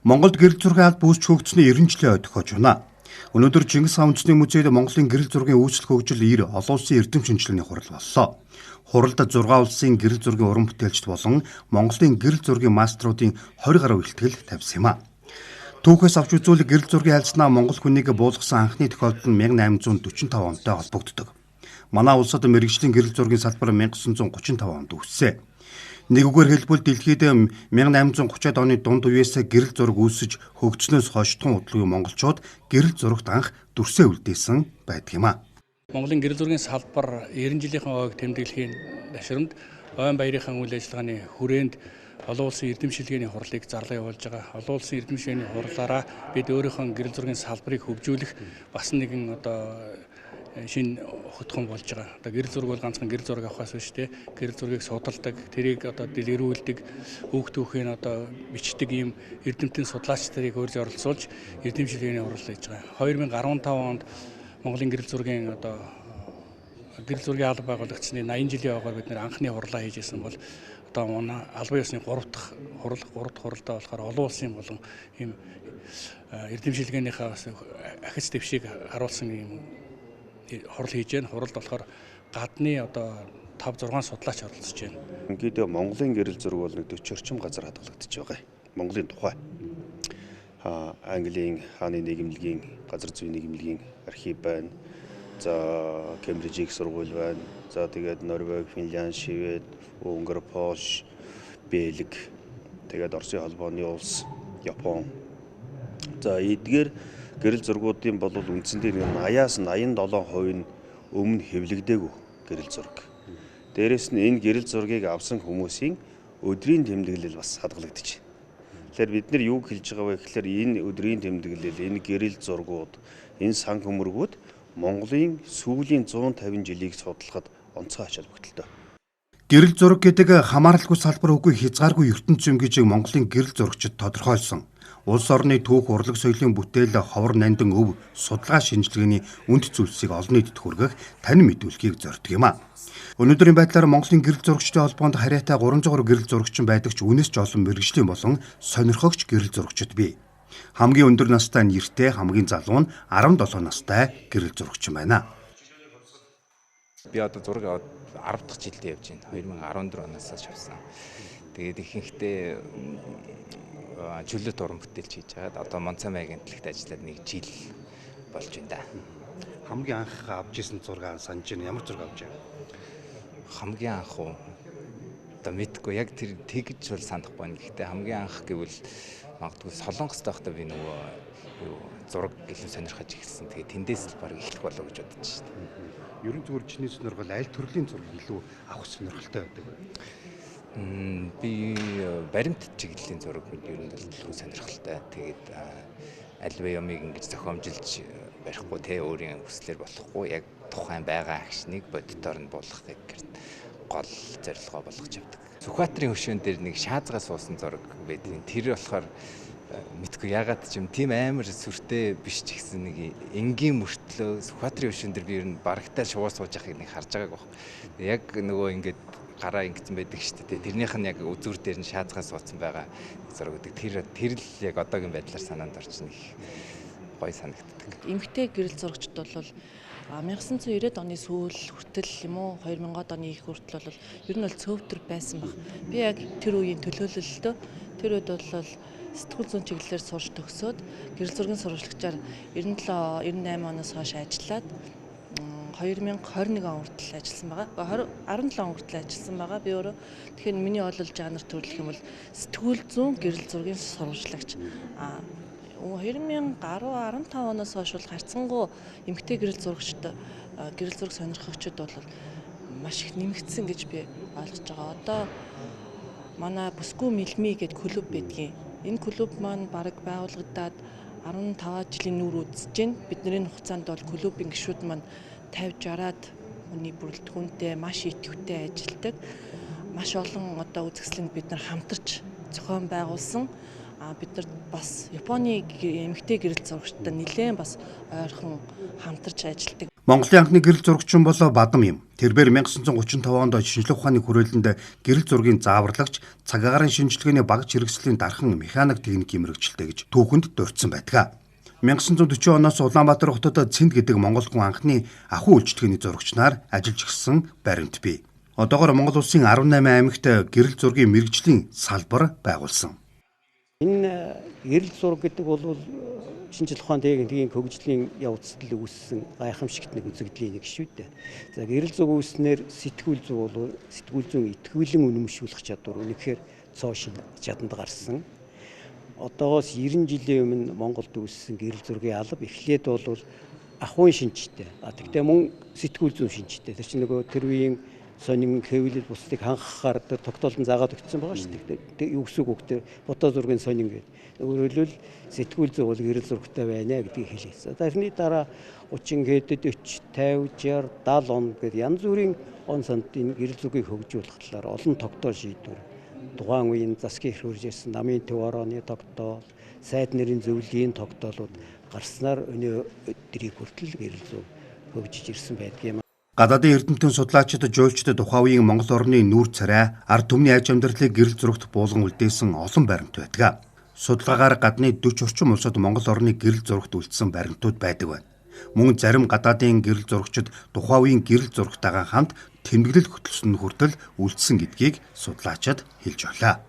Монголд гэрэл зургийн алба үүсч хөгжсөний 90 жилийн ой тохиож байна. Өнөөдөр Чингис хаан үндэсний музейд Монголын гэрэл зургийн үүсэл хөгжил 90 олон улсын эрдэм шинжилгээний хурал боллоо. Хуралд 6 улсын гэрэл зургийн уран бүтээлчд болон Монголын гэрэл зургийн маструудын 20 гаруй илтгэл тавьсан юм а. Түүхээс авч үзвэл гэрэл зургийн айлснаа Монгол хүнийг буулгасан анхны тохиолдол нь 1845 онтой холбогддог. Манай улсад мэргэжлийн гэрэл зургийн салбар 1935 онд үүссэн. Нэг үгээр хэлбэл дэлхийд 1830-ад оны дунд үеэс гэрэл зураг үүсэж хөгжснөөс хойш тун удалгүй монголчууд гэрэл зурагт анх дүрсээ үлдээсэн байдаг юм а. Монголын гэрэл зургийн салбар 90 жилийнхээ ойг тэмдэглэхийн ташрамд ойн баярынхаа үйл ажиллагааны хүрээнд олон улсын эрдэм шилгээний хурлыг зарлан явуулж байгаа. Олон улсын эрдэм шилгээний хурлаараа бид өөрийнхөө гэрэл зургийн салбарыг хөгжүүлэх бас нэгэн одоо шинэ хөтгөн болж байгаа. Одоо гэрэл зураг бол ганцхан гэрэл зураг авахаас биш те. Гэрэл зургийг судалдаг, тэрийг одоо дэлгэрүүлдэг, үг түүхийг одоо бичдэг ийм эрдэмтэн судлаач нарыг урьж оролцуулж эрдэм шилгээний хурал хийж байгаа. 2015 онд Монголын гэрэл зургийн одоо гэрэл зургийн алба байгуулагчны 80 жилийн ойгоор бид нэр анхны хурлаа хийж исэн бол одоо манай албан ёсны 3 дахь хурал 3 дахь хуралдаа болохоор олон улсын болон ийм эрдэм шилгээнийхээ бас ахиц дэвшийг харуулсан ийм хурал хийж байна. Хуралд болохоор гадны одоо 5 6 судлаач оролцож байна. Ерөнхийдөө Монголын гэрэл зураг бол нэг 40 орчим газар хадгалагдаж байгаа. Монголын тухай. Английн хааны нийгэмлэгийн газар зүйн нийгэмлэгийн архив байна. За Кембриж их сургууль байна. За тэгээд Норвеги, Финлянд, Швед, Унгар, Польш, Бельги, тэгээд Оросын холбооны улс, Япон. За эдгээр гэрэл зургуудын бол үндсэндээ нэг 80-аас 87% нь өмнө хэвлэгдээгүй гэрэл зураг. Дээрээс нь энэ гэрэл зургийг авсан хүмүүсийн өдрийн тэмдэглэл бас хадгалагдаж байна. Тэгэхээр бид нар юу хэлж байгаа вэ гэхээр энэ өдрийн тэмдэглэл, энэ гэрэл зургууд, энэ сан хөмргүүд Монголын сүүлийн 150 жилийг судлахад онцгой ач холбогдолтой. Гэрэл зураг гэдэг хамааралгүй салбар үгүй хязгааргүй ертөнц юм гэж Монголын гэрэл зурагчид тодорхойлсон. Улс орны түүх, урлаг соёлын бүтээл, ховор нандин өв, судалгаа шинжилгээний үнд зүйлсийг олон нийтэд хүргэх, танин мэдүүлэхийг зорддог юм а. Өнөөдрийн байдлаар Монголын гэрэл зурагчдын холбоонд харьяатай 300 гаруй гэрэл зурагчин байдаг ч үүнээс ч олон мэргэжлийн болон сонирхогч гэрэл зурагчид бий. Хамгийн өндөр настай нь 90-тэй, хамгийн залуу нь 17 настай гэрэл зурагчин байна. Би одоо зураг аваад 10 дахь жилдээ явж байна. 2014 оноос хойш авсан. Тэгээд ихэнхдээ чөлөөт уран бүтээлч хийж байгаад одоо Монцамай агентлагт ажиллаад нэг жил болж байна да. Хамгийн анх авч исэн зураг санаж байна. Ямар зураг авч байна? Хамгийн анх уу? Одоо мэдгүй яг тэр тэгж бол санахгүй байна. Гэхдээ хамгийн анх гэвэл магадгүй Солонгост байхдаа би нөгөө юу зураг илүү сонирхож эхэлсэн. Тэгээд тэндээс л баг эхлэх болов гэж бодож шээ. Ерөн зүгээр чиний сонирхол аль төрлийн зураг илүү авах сонирхолтой байдаг вэ? Би баримт чиглэлийн зураг ер нь бол илүү сонирхолтой. Тэгээд альва юмыг ингэж зохиомжилж барихгүй те өөрийн хүслээр болохгүй яг тухайн байгаа агшныг бодитоор нь буулгахыг гол зорилгоо болгож явдаг. Сүхбаатарын хөшөөн дээр нэг шаазгаа суусан зураг байдаг. Тэр болохоор мэдгүй ягаад ч юм тийм амар сүртэй биш ч гэсэн нэг энгийн мөртлөө Сүхбаатарын хөшөөн дээр би ер нь барагтаа шувуу сууж байхыг нэг харж байгааг баг. Яг нөгөө ингээд гараа ингэсэн байдаг шүү дээ. Тэрнийх нь яг үзүүр дээр нь шаазгаа суудсан байгаа зураг гэдэг. Тэр л яг одоогийн байдлаар санаанд орж нэг гоё санагддаг. Эмэгтэй гэрэл зурагчд бол 1990-ад оны сүүл хүртэл юм уу 2000-ад оны их хүртэл бол ер нь бол цөвтөр байсан баг. Би яг тэр үеийн төлөөлөлтөө тэр үед бол сэтгүүл зүйн чиглэлээр сурч төгсөөд гэрэл зургийн сурвалжлагчаар 97 98 оноос хойш ажиллаад 2021 он хүртэл ажилласан байгаа. 17 он хүртэл ажилласан байгаа. Би өөрөө тэгэхээр миний олол жанр төрлөх юм бол сэтгүүл зүйн гэрэл зургийн сурвалжлагч. 2000 гаруй 15 оноос хойш бол харьцангуй эмэгтэй гэрэл зурагчд гэрэл зураг сонирхогчид бол маш их нэмэгдсэн гэж би ойлгож байгаа. Одоо манай Бүсгүй Мэлми гэдэг клуб байдгийн. Энэ клуб маань бараг байгуулагдаад 15 жилийн нүүр үзэж байна. Бидний хугацаанд бол клубын гишүүд маань 50 60-аад хүний бүрэлдэхүүнтэй маш идэвхтэй ажилладаг. Маш олон одоо үзэсгэлэнд бид нар хамтарч зохион байгуулсан. Бид нар бас Японы эмэгтэй гэрэл зурагчтай нэлээд бас ойрхон хамтарч ажилладаг. Монголын анхны гэрэл зурагчин бол Бадам юм. Тэрбээр 1935 онд шинжлэх ухааны хүрээлэнд гэрэл зургийн зааварлагч, цаг агаарын шинжилгээний багц хэрэгслийн дархан механик техникийн мэргэжилтэй гэж түүхэнд дурдсан байдаг. 1940 оноос Улаанбаатар хотод Цэнд гэдэг монгол хүн анхны ахуй үйлчилгээний зурагчнаар ажиллаж ирсэн баримт бий. Одоогоор Монгол улсын 18 аймагт гэрэл зургийн мэргэжлийн салбар байгуулсан. Энэ гэрэл зураг гэдэг бол шинжлэх ухааны техникийн хөгжлийн явцад л үүссэн гайхамшигт нэг үзэгдлийн нэг шүү дээ. За гэрэл зураг үүснээр сэтгүүл зүй бол сэтгүүл зүйн итгүүлэн үнэмшүүлэх чадвар үнэхээр цоо шин чаданд гарсан. Одоогоос 90 жилийн өмнө Монголд үүссэн гэрэл зургийн алба эхлээд бол ахуйн шинжтэй. А тэгтээ мөн сэтгүүл зүйн шинжтэй. Тэр чинь нөгөө тэр үеийн сонин хэвлэл бусдыг хангахаар тогтоолон заагаад өгсөн байгаа шүү дээ. Тэг юу гэсэн үг вэ? Бодоо зургийн сонин гэдэг. Өөрөөр хэлбэл сэтгүүл зүй бол гэрэл зурагтай байна гэдгийг хэлсэн. Тэрний дараа 30 хэдэд 40, 50, 60, 70 он гэдэг янз бүрийн он санд энэ гэрэл зургийг хөгжүүлэх талаар олон тогтоол шийдвэр тухайн үеийн засгийн эрх хурж ирсэн намын төв орооны тогтоол, сайд нэрийн зөвлөлийн тогтоолууд гарснаар өнөө өдрийг хүртэл гэрэл зүй хөгжиж ирсэн байдаг юм. Гадаадын эрдэмтэн судлаачид, жуулчдад тухайн үеийн Монгол орны нүүр царай, ард түмний аж амьдралыг гэрэл зурагт буулган үлдээсэн олон баримт байдаг. Судалгаагаар гадны 40 орчим улсад Монгол орны гэрэл зурагт үлдсэн баримтууд байдаг байна. Мөн зарим гадаадын гэрэл зурагчид тухайн үеийн гэрэл зурагтайгаа хамт тэмдэглэл хөтөлсөн хүртэл үлдсэн гэдгийг судлаачид хэлж байлаа.